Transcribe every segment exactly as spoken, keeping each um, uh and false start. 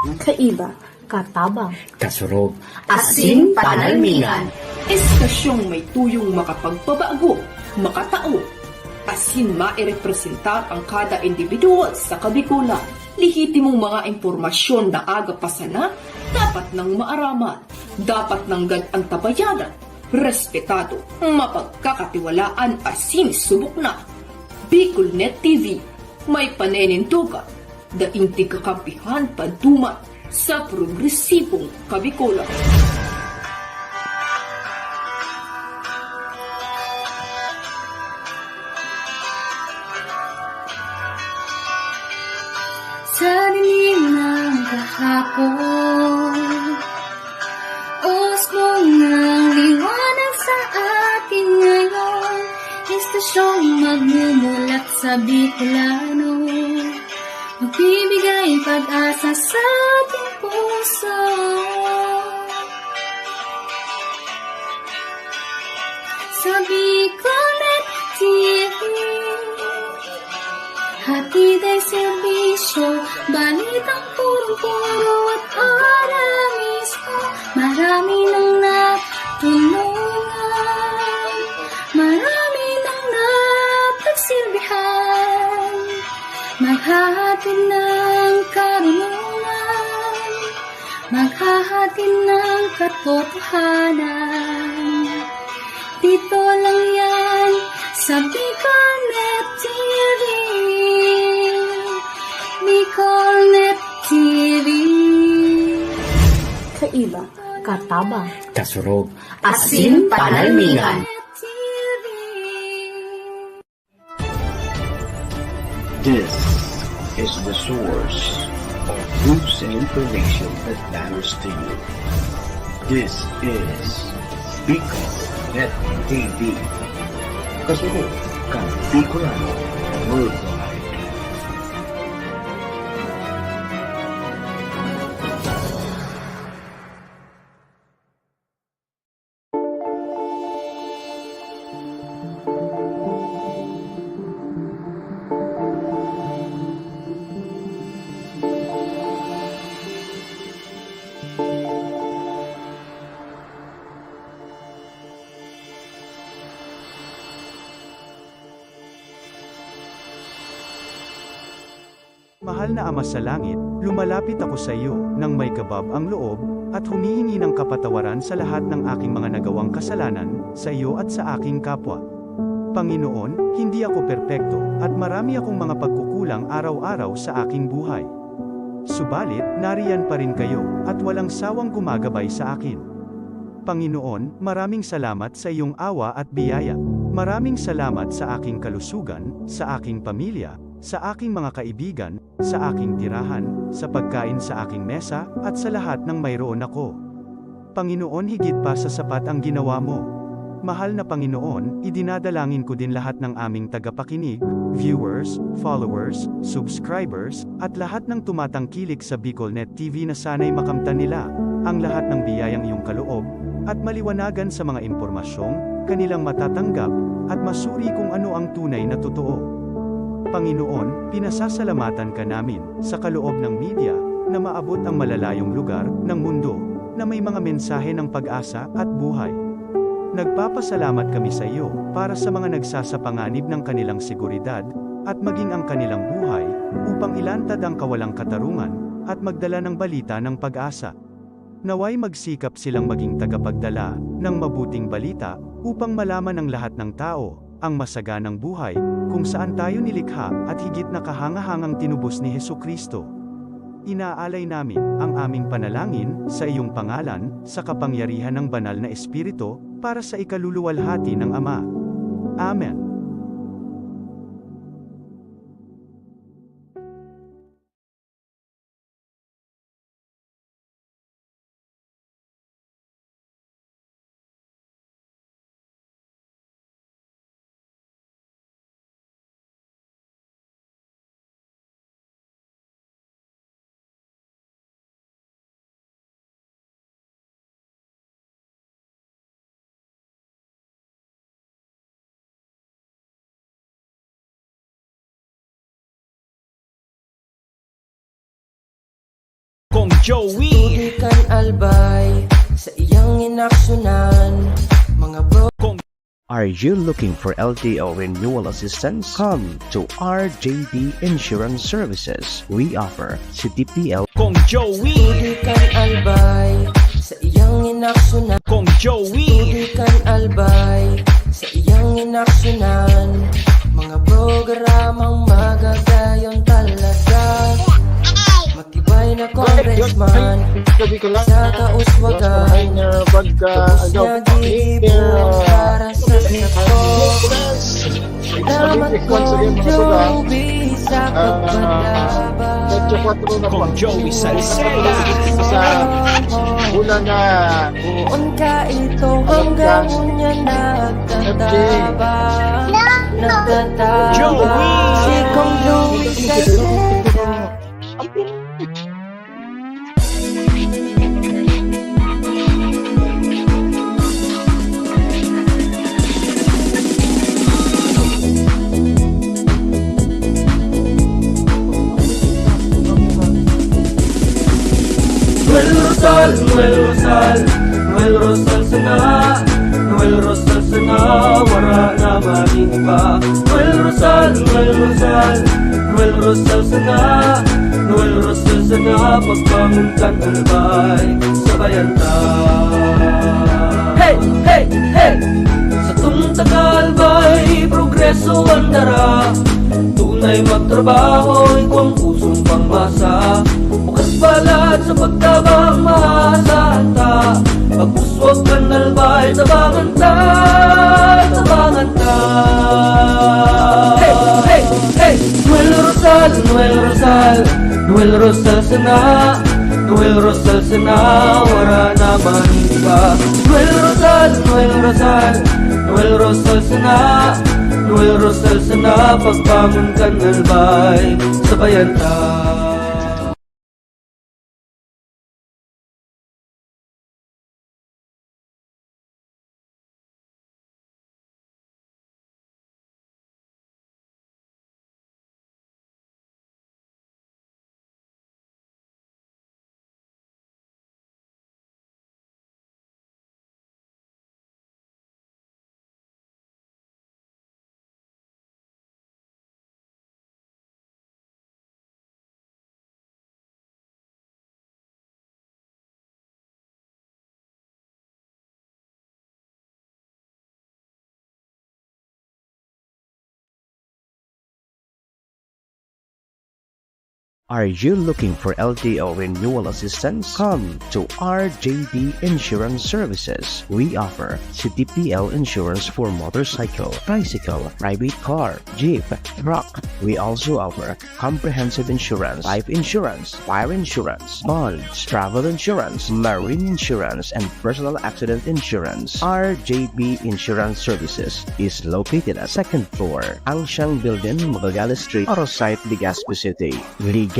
Kaiba, katabang, kasurog, asin panalmingan. Estasyong may tuyong makapagpabago, makatao, asin mairepresentar ang kada individual sa Kabikolan. Lehitimong mga impormasyon na aga pa sana dapat nang maaraman, dapat nanggad antabayanan, respetado, mapagkakatiwalaan asin subok na. Bicol Net T V, may paninindogan, daing tigkakampihan panduman sa progresibong Kabikolan. Sa dilim ng kahapon, usbong ng liwanag sa atin ngayon, estasyong magmumulat sa Bicolano, magbibigay pag-asa sa ating puso. Sa Bicolnet T V, hatid ay serbisyo, balitang purong-puro at para mismo. Marami nang natulungan, marami nang napagsilbihan, maghahatid ng karunungan, maghahatid ng katotohanan. Dito lang yan sa Bicolnet T V. Bicolnet T V. Kaiba, katabang, kasurog, asin panalmingan. This is the source of news and information that matters to you. This is Bicol Net T V. Kasunod kan Bicolano Worldwide. Mahal na Ama sa Langit, lumalapit ako sa iyo nang may kabab ang loob at humihingi ng kapatawaran sa lahat ng aking mga nagawang kasalanan sa iyo at sa aking kapwa. Panginoon, hindi ako perpekto at marami akong mga pagkukulang araw-araw sa aking buhay. Subalit, nariyan pa rin kayo at walang sawang gumagabay sa akin. Panginoon, maraming salamat sa iyong awa at biyaya. Maraming salamat sa aking kalusugan, sa aking pamilya, sa aking mga kaibigan, sa aking tirahan, sa pagkain sa aking mesa, at sa lahat ng mayroon ako. Panginoon, higit pa sa sapat ang ginawa mo. Mahal na Panginoon, idinadalangin ko din lahat ng aming tagapakinig, viewers, followers, subscribers, at lahat ng tumatangkilik sa Bicolnet T V na sana'y makamtan nila ang lahat ng biyayang iyong kaloob at maliwanagan sa mga impormasyong kanilang matatanggap at masuri kung ano ang tunay na totoo. Panginoon, pinasasalamatan ka namin sa kaloob ng media na maabot ang malalayong lugar ng mundo na may mga mensahe ng pag-asa at buhay. Nagpapasalamat kami sa iyo para sa mga nagsasapanganib ng kanilang seguridad at maging ang kanilang buhay upang ilantad ang kawalang katarungan at magdala ng balita ng pag-asa. Naway magsikap silang maging tagapagdala ng mabuting balita upang malaman ng lahat ng tao ang masaganang buhay kung saan tayo nilikha at higit na kahangahangang tinubos ni Jesu-Cristo. Inaalay namin ang aming panalangin sa iyong pangalan, sa kapangyarihan ng Banal na Espiritu, para sa ikaluluwalhati ng Ama. Amen. Joey. Tuloy kan Albay sa iyang inaksyonan, mga bro. Kong Are you looking for L T O renewal assistance? Come to R J B Insurance Services. We offer C T P L. Kong Joey. Tuloy kan Albay sa iyang inaksyonan. Kong Joey. Tuloy kan Albay sa iyang inaksyonan, mga programang magagayon talaga. Matibay na congressman sa kauswagan. Tapos niya gigibo ang para sa sektor. Salamat, Kong Joey, sa pagpalaban. Kong Joey Salceda. Sa una na. Poon ka ito hanggang unya nagtatabang. Nagtatabang. Joey. Si Kong Joey Salceda. Noel Rosal, Noel Rosal, Noel Rosal sana, Noel Rosal sana, wara na man iba. Noel Rosal, Noel Rosal, Noel Rosal sana, Noel Rosal sana, pagbangon kan Albay, sabayan ta. Hey, hey, hey! Satong taga Albay, progreso an dara. Tunay magtrabaho, igwang pusong pangmasa. Bukas palad sa pagtabang, maasahan ta. Pag-uswag kan Albay, tabangan ta, tabangan ta. Hey, hey, hey! Noel Rosal, Noel Rosal, Noel Rosal sana, Noel Rosal sana, wara na man iba. Noel Rosal, Noel Rosal, Noel Rosal sana, Noel Rosal sana, pagbangon kan Albay, sabayan ta. Are you looking for L T O renewal assistance? Come to R J B Insurance Services. We offer C T P L insurance for motorcycle, tricycle, private car, jeep, truck. We also offer comprehensive insurance, life insurance, fire insurance, bonds, travel insurance, marine insurance, and personal accident insurance. R J B Insurance Services is located at second floor, Angsiang Building, Magallanes Street, Arosite, Legazpi City.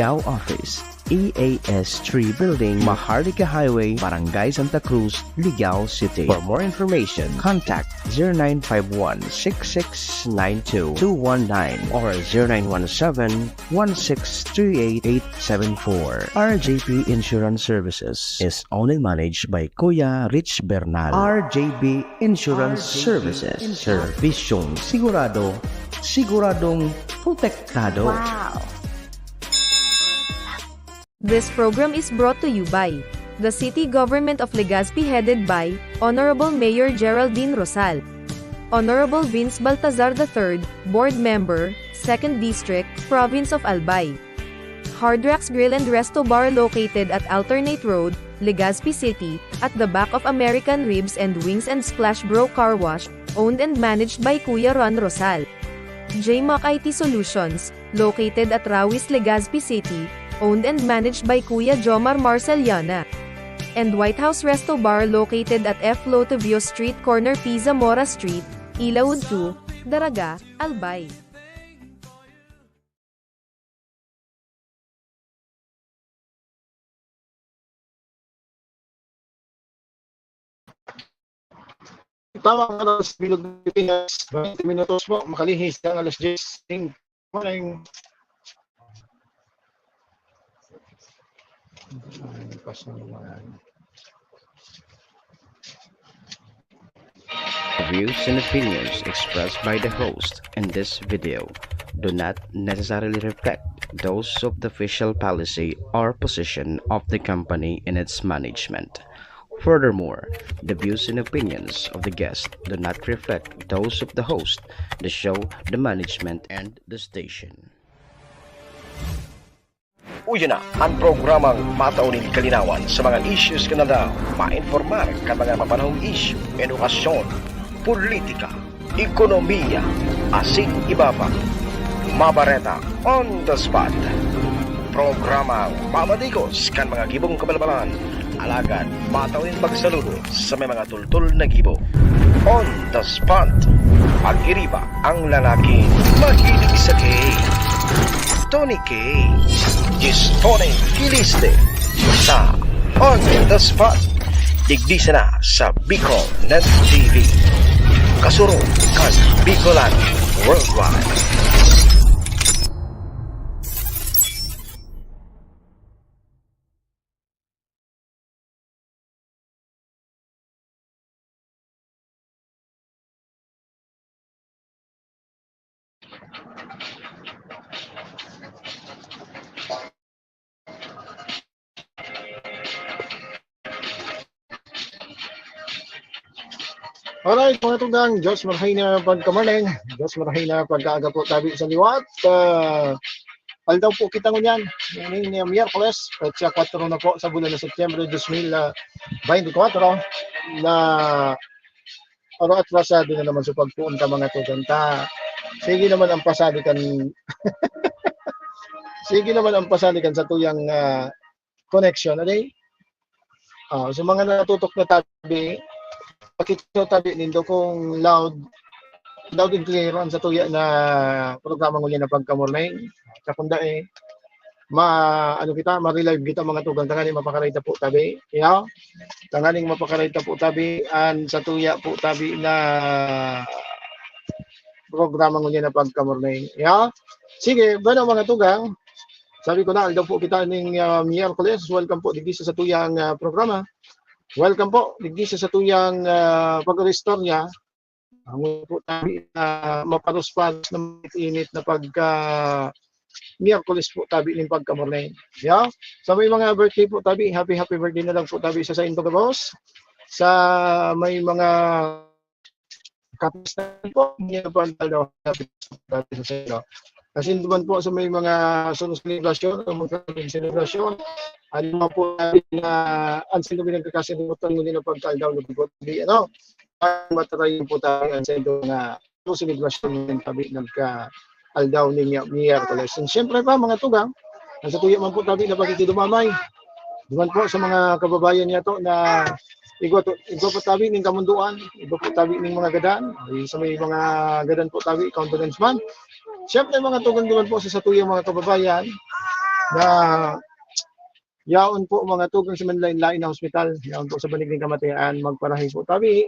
Ligao Office, E A S three Building, Maharlika Highway, Barangay Santa Cruz, Ligao City. For more information, contact zero nine five one six six nine two two one nine or zero nine one seven one six three eight eight seven four. R J B Insurance Services is owned and managed by Kuya Rich Bernal. R J B Insurance Services. Servisyong sigurado, siguradong protektado. Wow! This program is brought to you by the City Government of Legazpi, headed by Honorable Mayor Geraldine Rosal, Honorable Vince Baltazar the third, Board Member, Second District, Province of Albay. Hard Rocks Grill and Resto Bar, located at Alternate Road, Legazpi City, at the back of American Ribs and Wings and Splash Bro Car Wash, owned and managed by Kuya Ron Rosal. J Mac I T Solutions, located at Rawis, Legazpi City, owned and managed by Kuya Jomar Marceliana. And White House Resto Bar, located at F Lotivio Street, corner P Zamora Street, Ilaud two, Daraga, Albay. Tama ang oras sa bilog ng Pilipinas, twenty minutos po, makalihis ang alas diyes. Morning. Ay, pasensya na. The views and opinions expressed by the host in this video do not necessarily reflect those of the official policy or position of the company and its management. Furthermore, the views and opinions of the guest do not reflect those of the host, the show, the management, and the station. Uya na an programang matao nin kalinawan sa mga issues kan aldaw, mainformar kan mga mapanahong isyu, edukasyon, politika, ekonomiya, asin iba pa. Mabareta on the spot. Programang mamadigos kan mga gibong kabalbalan, alagad matao nin pagsaludo sa may mga tultol na gibo. On the spot. Pag-iriba ang lalaking mahilig sa K. Tony K. Gistone Kiliste sa On the Spot. Digdi sana sa Bicol Net T V. Kasurog kan Bicolan Worldwide. Alright, mga tugang, Diyos marahay na pagka-morning, Diyos marahay na pagkaaga po tabi sa liwat. Ah, aldaw po kita ngunyan, ini ni Miyerkules, petsa kwatro na po sa bulan ng Setyembre dos mil, ah, baynte kwatro, na aro atrasado na naman sa pagpoon ka, mga tugang, ta. Sige naman ang pasali kan, sige naman ang pasali kan sa tuyang, ah, connection, ano eh? Ah, sa mga natutok na tabi, pakita tabi nindo kung loud, loud and clear ang sa tuya na programa ngunyan na pagka-morning. Sa kunda eh, ma-, ano kita, ma-relive kita, mga tugang, tanganing mapakaray ta po tabi. Yeah? Tanganing mapakaray ta po tabi, an sa tuya po tabi na programa ngunyan na pagka-morning. Yeah? Sige, bueno, mga tugang, sabi ko na, aldaw po kita ning, ah, Miyerkules. Welcome po digdi sa satuyang, ah, programa. Welcome po digdi sa satuyang, ah, pag-istorya. Ang po tabi na maparos-paros na mainit na pagka Miyerkules po tabi ning pagka-morning. Yeah? Sa may mga birthday po tabi, happy, happy birthday na lang po tabi sa saindo gabos. Sa may mga kapistahan po, hindi na po ang talo. Kasi naman po sa may mga sunod selebrasyon, ang mga selebrasyon, ano naman po natin na ang sino pinagkakasalimutan mo din ang pagkaldaw ng bigot. Di, ano, matatayin po tayo ang sendo na selebrasyon ng tabi nagka-aldaw ni Mia-, Miyerkules. And siyempre pa, mga tugang, ang sa tuyo man po tabi na pakikidumamay. Duman po sa mga kababayan niya to na igwa to, igwa po tabi ning kamunduan, igwa po tabi ning mga gadan. Ay, sa may mga gadan po tabi, condolence man. Siyempre, mga tugang, duman po sa satuyang mga kababayan na yaon po, mga tugang, sa manlain-lain na hospital. Yaon po sa banig ning kamatayan, magparahay po tabi.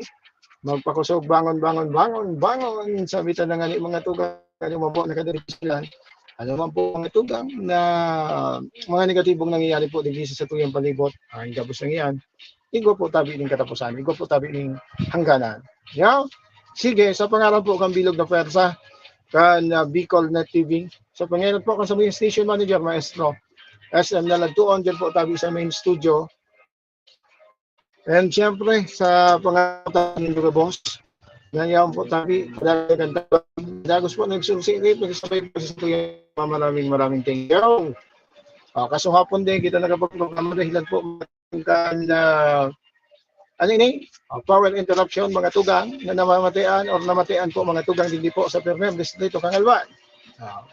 Magpakusog, bangon, bangon, bangon, bangon. Sabi ta na nga ni mga tugang, ano mo po, nakadiri sila. Ano man po, mga tugang, na mga negatibong nangyayari po digdi sa satuyang palibot, ang gabos na iyan, igwa po tabi ning katapusan, igwa po tabi ning hangganan. Yeah? Sige, sa pangalan po kan bilog na pwersa, kan, ah, Bicol Net T V, sa pangalan po kan sa mga station manager, maestro, S M na Lagtuon, dyan po tabi sa main studio. And siyempre, sa pangalan ni Boss, na yaon po tabi, dagos po nagsusirit, nagsabay po sa tuyo. Maraming, maraming thank you. Ah, kaso hapon din, kita nakapagprograma dahilan po kan, ah, ano ini? Ah, power interruption, mga tugang na namamatian or namatian po, mga tugang, hindi po sa Permer, Distrito Kangalban. Ah,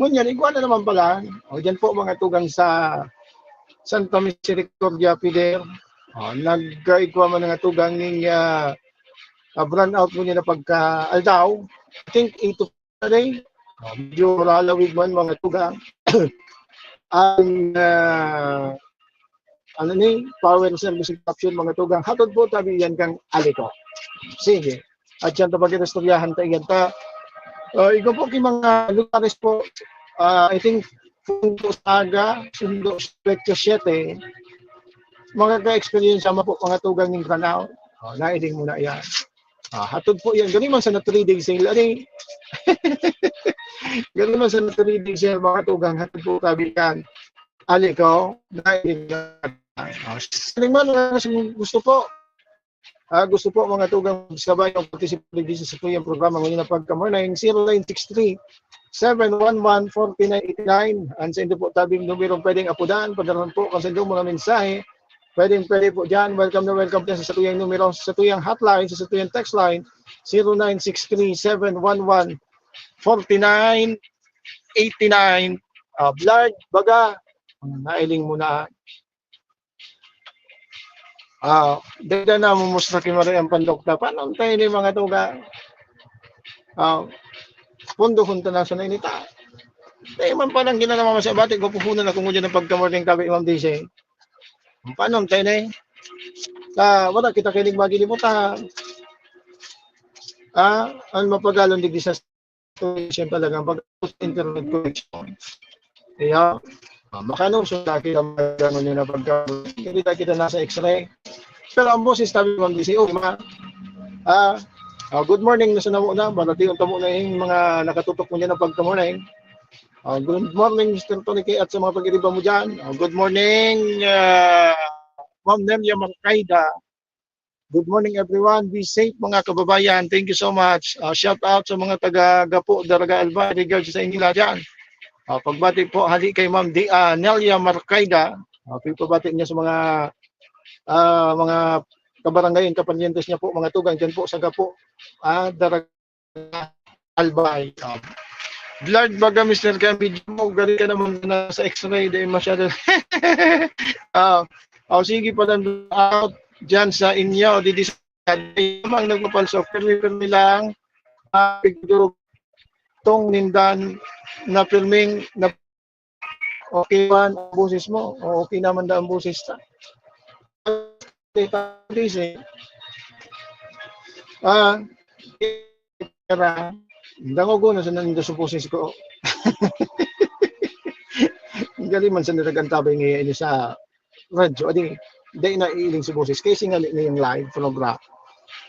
ngunyan, igwa na naman pala. O, dyan po, mga tugang sa Santa Misericordia, Pider. Ah, nagkaigwa man nga tugang ning, ah, ah, brownout ngunyan na pagka-aldaw. I think eight to na day. Ah, medyo lalawig man, mga tugang. Ang, ah, ano ni, power service interruption, mga tugang. Hatod po tabi yan kang Aliko. Sige. At yan, tapag-inistoryahan ta yan ta. Ah, igwa po ki mga lugares po. Ah, I think, sundo sa aga, sundo sa petsa siyete, makaka-experience mo po, mga tugang nin Ranao. Oh, nailing mo na yan. Ah, hatod po yan. Gani man sa na three-day sale, ani? Gani man sa na three-day sale, mga tugang, hatod po tabi kan. Ali ko, nailing na. Ah, sining man, ah, gusto po. Ah, gusto po, mga tugang, sabay ang participate dito sa tuyang programa ngayon na pagkamorning, zero nine six three, seven one one, forty-nine eighty-nine. Ang sa indo po tabing numero pwedeng apudan, padalhan po kung sa indo mga mensahe. Pwedeng pwede po dyan. Welcome na welcome dyan sa satuyang numero, sa satuyang hotline, sa satuyang text line, zero nine six three, seven one one, forty-nine eighty-nine. Ah, Blard, baga, ah, nailing mo na. Ah, dagda na, mumusra ki Maria ang pandok ta. Paano tayo ni mga tuga? Ah, pundohon ta na sa nainita. Tayo man pa nang ginanawa masabati, gupuhunan ako ngunyan ng pagkamorning tabi, Ma'am D C. Paano tayo ni? Ka, wala kita kinig magilimutan. Ah, ang mapagalon digdi sa station talagang pag internet connection. Kaya, ah, makanuso sa akin ang mga ganun yun na pagka, hindi na kita nasa X-ray. Pero ang boses, tabi ko, ang D C O, ma, ah, ah, good morning na sa namo na, balatiyon tamo na yung mga nakatutok mo dyan ng pagkamorning. Ah, good morning, Mister Tony K, at sa mga pag-iriba mo dyan. Ah, good morning, ah, Ma'am Nelia Marcaida. Good morning, everyone. Be safe, mga kababayan. Thank you so much. Ah, shout out sa mga taga Gapo, Daraga, Albay. Regards sa inyo lahat dyan. Ah, pagbati po, hali kay Ma'am Di, ah, Nelia Marcaida. Ah, pagpabati niya sa mga, ah, mga kabarangayan, kaparyentes niya po, mga tugang dyan po sa Gapo, ah, Daraga, Albay. Ah, Blard, baga, Mister Ken, video mo, galing ka naman na sa X-ray, dahil masyado. Ah, oh, sige pala, out dyan sa inyo, didi sa lamang nagpapalso, pirmi-pirmi lang. Ah, pigdurog tong nindan na pirming na okay man ang boses mo, o okay naman daw ang boses ta. Ah, pera, dangogon na sa nando sa boses ko. Ang galing man sa niragantabay ngayon ini sa radyo, adi, dahil naiiling sa boses. Kasi nga ni-, ngayong live program.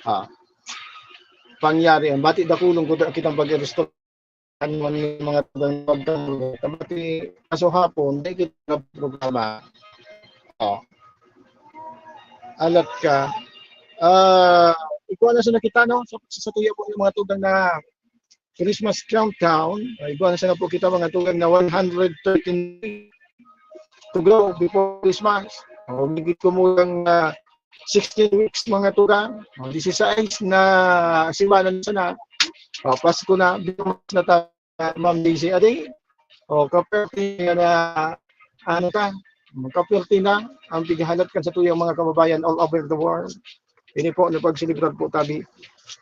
Ah, pangyari yan. Bati dakulong ko kitang pag-restore kan mga tagang pagkamali. Kamati, kaso hapon, di kita nagprograma. Oh. Alat ka. Ah, ikaw na sa nakita, no? Sa, sa tuya po yung mga tugang na Christmas countdown. Ay, igwa na sana po kita, mga tugang na one hundred thirteen to go before Christmas. O, higit ko mo lang na sixteen weeks, mga tugang. O, disisais na simana na sana. O, Pasko na, binukas na ta, Ma'am Daisy. Adi, o, kaperte na, ano ta, kaperte na ang pighahalat kan sa tuyang mga kababayan all over the world. Ini po, napagselebrar po tabi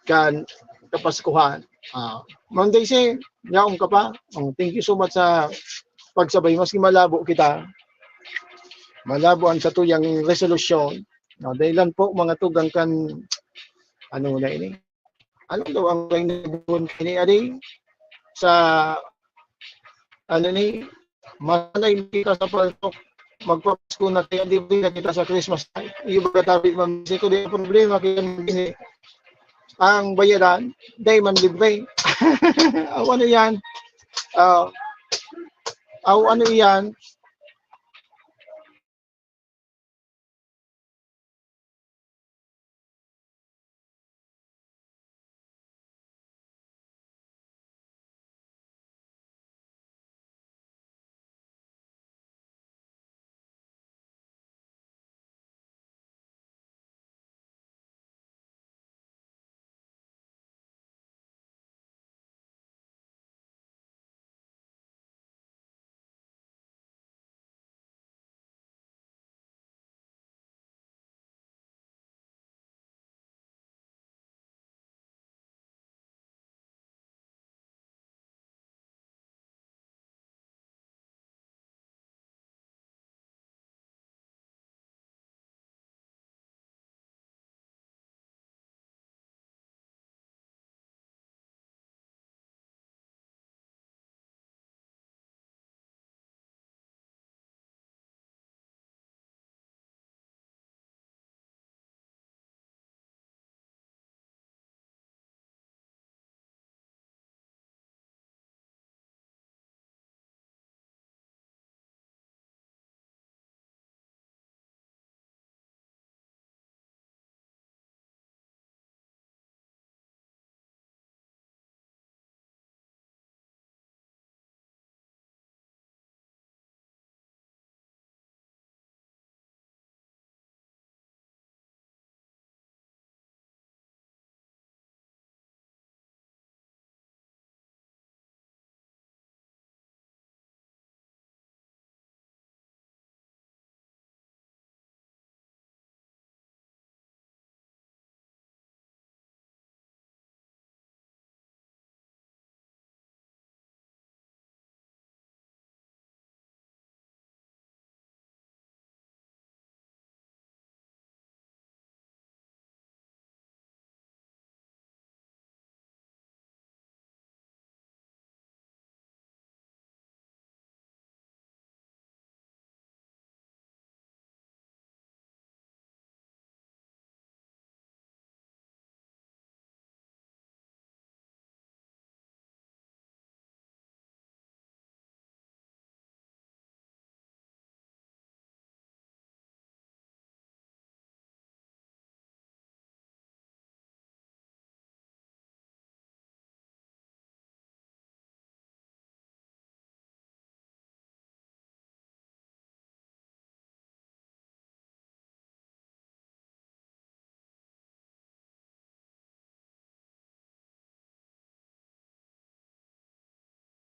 kan Kapaskuhan. Ah, Ma'am Daisy, yaon ka pa. Oh, thank you so much sa pagsabay. Maski malabo kita, malabo ang sa tuyang resolusyon. No, dahilan po, mga tugang kan, ano na ini? Ano daw ang line na ini, adi? Sa, ano ni? Masanay kita sa paltok. Magpapasko na kaya libre na kita sa Christmas. Yung mga tabi, Ma'am Daisy, ko di problema kaya Ma'am Daisy. Ang bayaran, dahil man libre. Aw, ano yan? Ah, aw, ano yan?